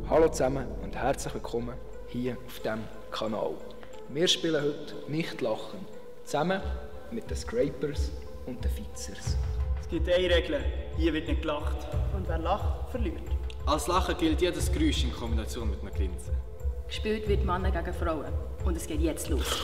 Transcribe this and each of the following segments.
Hallo zusammen und herzlich willkommen hier auf diesem Kanal. Wir spielen heute «Nicht lachen», zusammen mit den Scrapers und den Fizers. Es gibt eine Regel, hier wird nicht gelacht. Und wer lacht, verliert. Als Lachen gilt jedes Geräusch in Kombination mit einem Grinsen. Gespielt wird Männer gegen Frauen. Und es geht jetzt los.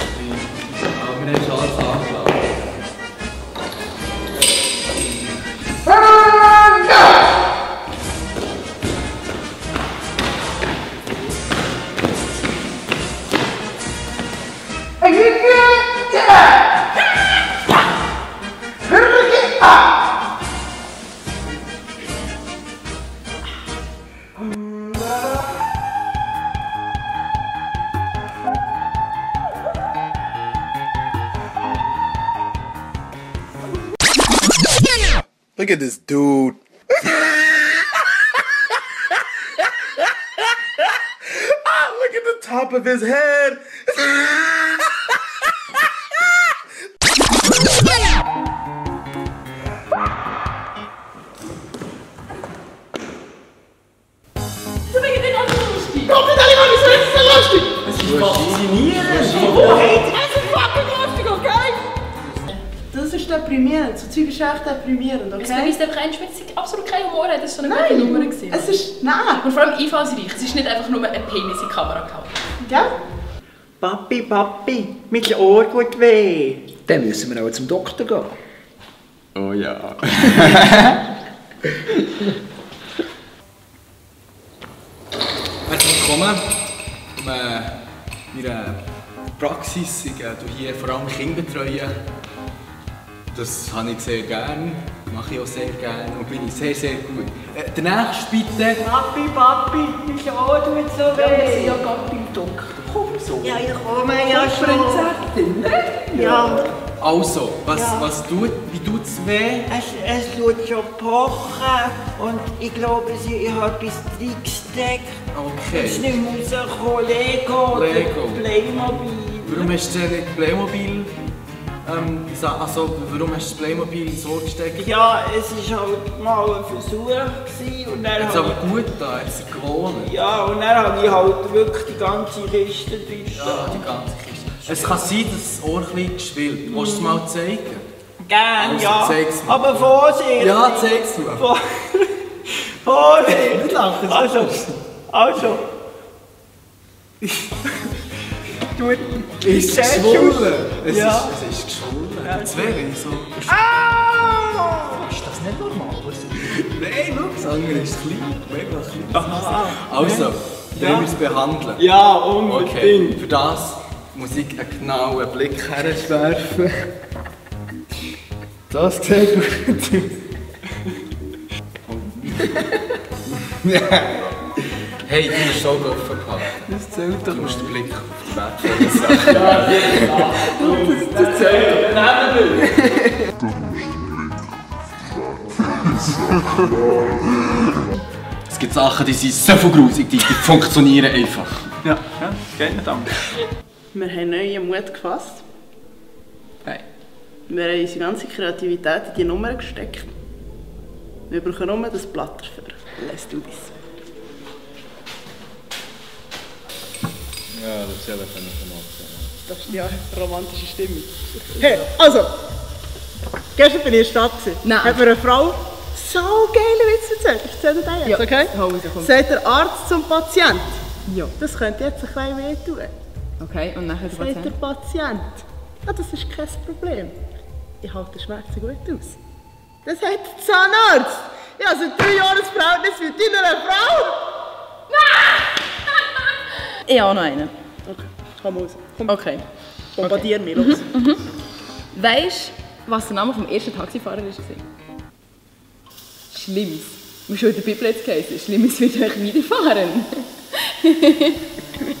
Wir haben schon alles angelaufen. Look at this dude. Look at the top of his head. Das ist deprimierend. So Zeug ist echt deprimierend, okay? Es beweist einfach, dass absolut keinen Humor hat. Das war so eine gute Nummer. Es ist... Nein! Und vor allem einfallsreich. Es ist nicht einfach nur ein Penis in die Kamera gehalten. Ja? Papi, Papi, mein Ohr tut weh. Dann müssen wir auch zum Doktor gehen. Oh ja. Herzlich willkommen in meiner Praxis. Ich tue hier vor allem Kinder betreuen. Das habe ich sehr gerne, mache ich auch sehr gerne und bin ich sehr, sehr gut. Der nächste bitte. Papi, Papi, mein Ohr tut so Wir sind weh. ja gerade beim Doktor. Komm so. Ja, ich komme ja schon. Ja, Also, wie tut es weh? es tut schon pochen und ich glaube, ich habe etwas reingesteckt. Es ist Okay. nicht mehr rausgekommen. Lego oder Lego. Playmobil. Warum hast du denn nicht Playmobil? Warum hast du das Playmobil ins Ohr gesteckt? Ja, es war halt mal ein Versuch gewesen und dann Jetzt habe aber gut da, jetzt ist er gewohnt. ja, und dann habe ich halt wirklich die ganze Kiste drin. Ja, die ganze Kiste. Es kann sein, dass das Ohr ein bisschen geschwillt. Willst du es mal zeigen? Gerne, Also, ja. zeig's mir. Aber Vorsicht! Ja, zeig's mir. Vorsicht! Nicht lachen, Also. Ist Sehr geschwollen? Es Ja. ist geschwollen. Das wäre so. Au! Ist das nicht normal? Nein, schau, das andere ist klein. Mega klein. Aha. Also, Ja. wollen wir es behandeln? Ja, Okay, unbedingt. für das muss ich einen genauen Blick herwerfen. Das sieht gut aus. Hey, du hast Augen offen gehabt. Das zählt doch. Du musst den Blick auf die wertvollen Sachen. Das zählt doch. Es gibt Sachen, die sind so grusig, die funktionieren einfach. Ja, das geht nicht anders. Wir haben neuen Mut gefasst. Nein. Wir haben unsere ganze Kreativität in die Nummer gesteckt. Wir brauchen nur das Blatt dafür. Let's do this. Ja, das soll ich nicht machen. Das ist ja romantische Stimmung. Hey, also! Gestern bin ich in der Stadt. Nein. Hat mir eine Frau so geile Witze erzählt. Ich erzähle dir den jetzt, okay? hau raus, komm. Sagt der Arzt zum Patient. Ja. Das könnte jetzt ein bisschen wehtun. Okay, und nachher Sagt der Patient. Ja, das ist kein Problem. Ich halte den Schmerzen gut aus. Das sagt der Zahnarzt. Ich habe seit 3 Jahren ein Verhältnis mit deiner Frau. Ich habe noch einen. Okay, komm raus. Komm, Okay. bombardier mich, los. Weißt du, was der Name vom ersten Taxifahrer war? Schlimmes. Wir schon in der Bibel jetzt geheißen. Schlimmes wird euch widerfahren.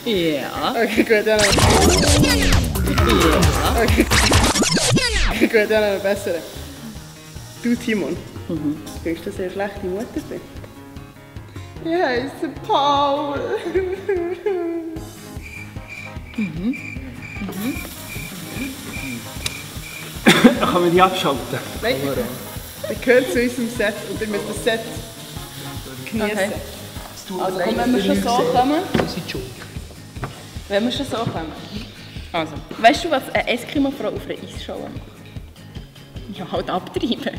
Ja. Okay, gut, dann noch. Okay. Okay, gut, dann noch einen besseren. Du, Timon, findest du, dass ich eine schlechte Mutter bin? Ich heiße Paul. Kann man die abschalten? Nein, ihr gehört zu unserem Set und ihr müsst das Set genießen. Okay. Also komm, wenn wir schon so kommen. Das ist schon. Wenn wir schon so kommen. Also, weißt du, was eine Eskimo-Frau auf einer Eisshow macht? Ja, halt abtreiben.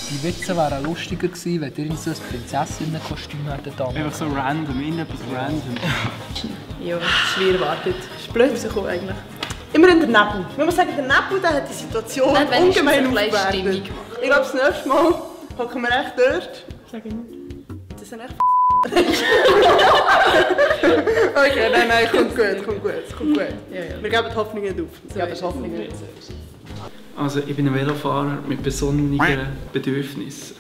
Die Witze wären lustiger gewesen, wenn ihr in so ein Prinzessinnenkostüm hättet. Einfach so random, irgendetwas random. Ja, das ist wie erwartet. Ist blöd rausgekommen eigentlich. Immerhin der Nebel. Man muss sagen, der Nebel der hat die Situation Nein, wenn ich ungemein so ein bisschen aufgewertet. Stimmung Ich glaube, das nächste Mal hocken wir echt dort. Sag ich nicht. Das sind echt Okay, nein, kommt gut. Ja. Wir geben die Hoffnung nicht auf. Wir geben die Hoffnung nicht. Also, ich bin ein Velofahrer mit besonderen Bedürfnissen.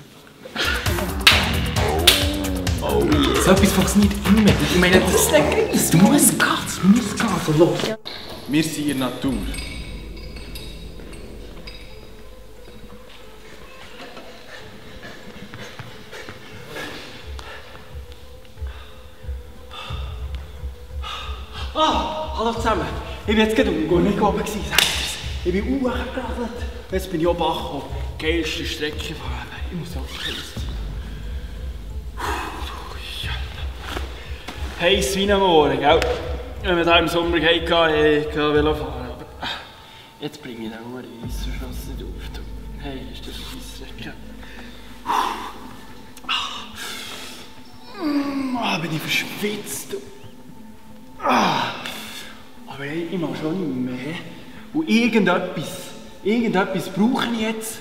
Oh, so etwas funktioniert immer. Ich meine, das ist der Geist. Du musst gehen, also los. Wir sind in der Natur. Hallo zusammen. Ich bin jetzt gerade nicht oben gewesen, sagt er's. Ich bin hochgeradelt. Jetzt bin ich oben angekommen. Geilste Strecke von Leben. Ich muss auch heiß. Heiß wie am Morgen, gell? Wenn wir da im Sommer gehen, ich gehe Velo fahren. Aber jetzt bringe ich den nur Eis, sonst lass es nicht auf. Hey, ist das eine Strecke? Bin ich verschwitzt. Aber hey, ich mache schon nicht mehr. Und irgendetwas brauche ich jetzt,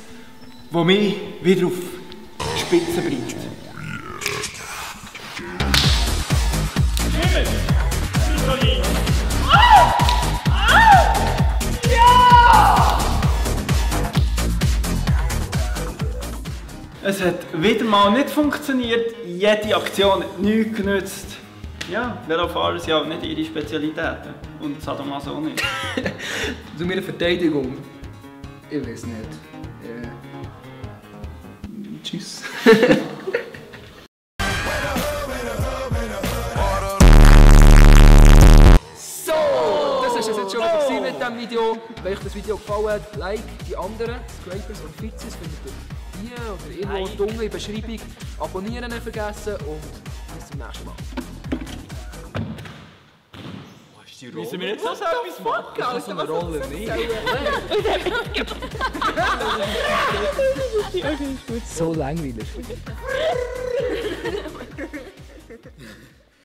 das mich wieder auf die Spitze bringt. Es hat wieder mal nicht funktioniert. Jede Aktion hat nichts genützt. Ja, Velofahren sind auch nicht ihre Spezialitäten. Und Sadomaso auch nicht. Zu meiner Verteidigung. Ich weiß nicht. Tschüss. So, das war es jetzt schon wieder mit diesem Video. Wenn euch das Video gefallen hat, like die anderen Scrapers und Fizis findet ihr hier oder irgendwo unten in der Beschreibung. Abonnieren nicht vergessen und bis zum nächsten Mal. Müssen wir jetzt noch so etwas machen? Ich kann so eine Rolle nicht. So langweilig.